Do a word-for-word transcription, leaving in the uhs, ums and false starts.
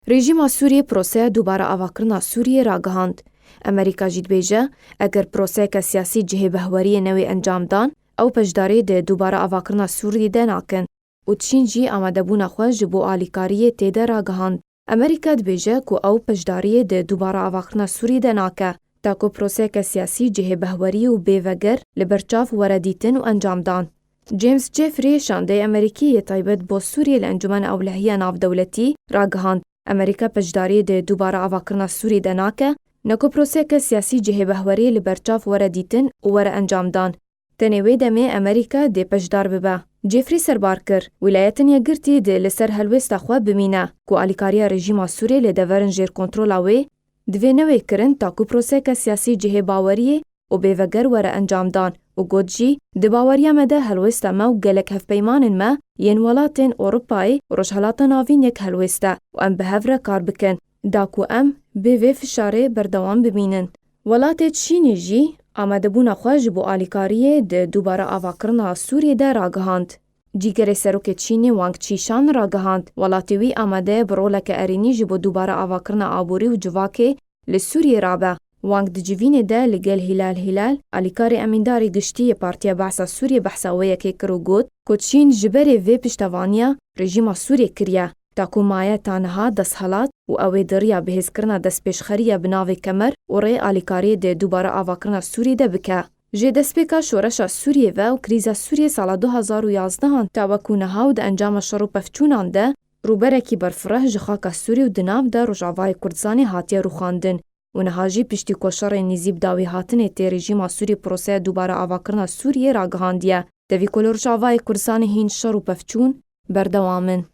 Rejîma Sûriyê proseya dubare avakirina Sûriyê ragihand. Amerîka jî dibêje, eger proseyeke siyasî cihê behweriyê newê encamdan, ew beşdarî di dubare avakirina Sûriyê de nakin û Çîn jî amadebûna xwe ji bo alîkariyê tê de ragihand. Amerîka dibêje ku ew beşdariyê di dubare avakirina Sûriyê de nake, ta ku proseyeke siyasî cihê behwerî û bêveger li ber çav were dîtin û encamdan. James Jeffrey, şandeyê Amerîkî yê taybet bo Sûriyê li Encûmena Ewlehiya Navdewletî ragihand, Amerîka beşdariyê di dubare avakirina Sûriyê de nake, ne ku proseyeke siyasî cihê behweriyê li ber çav were dîtin û were encamdan. Tenê wê demê Amerîka dê beşdar bibe. Jeffrey serbar kir, Wîlayetên Yekgirtî dê li ser helwêsta xwe bimîne ku alîkariya rejîma Sûriyê li deverin jêr kontrola wê divê newê kirin, ta ku proseyeke siyasî cihê baweriyê û bêveger were encamdan û got jî, Di baweriya me de helwêsta me û gelek hevpeymanên me yên welatên Ewropayê û Rojhilata Navîn yek helwêst e û em bi hev re kar bikin, da ku em bi vê fişarê berdewam bimînin. Welatê Çînê jî amadebûna xwe ji bo alîkariyê di dubare avakirina Sûriyê de ragihand. Cîgerê serokê Çînê Wang Qishan ragihand, welatê wî amade ye bi roleke erênî ji bo dubare avakirina aborî û civakê li Sûriyê rabe. Wang di civînê de li gel Hilal Hilal, alîkarê emîndarê giştî yê Partiya Behsa Sûriyê behsa wê yekê kir û got ku Çîn ji berê vê piştevaniya rejîma Sûriyê kiriye, ta ku maye ta niha desthilat û ew ê di riya bihêzkirina destpêşxerî ya bi navê Kemer û rê alîkariyê di dubare avakirina Sûriyê de bike. Ji destpêka şoreşa Sûriyê ve û krîza Sûriyê sala du hazar û yazdehan ta wekû niha û di encama şer û pevçûnan de rûberekî berfireh ji xaka Sûrî û di nav de Rojavayê Kurdistanê hatiye rûxandin û niha jî piştî ku şerê nîzî bi dawî hatinê tê rejîma Sûrî proseya dubare avakirina Sûriyê ragihandiye. Tevî ku li Rojavayê Kurdistanê hîn şer û pevçûn berdewam in.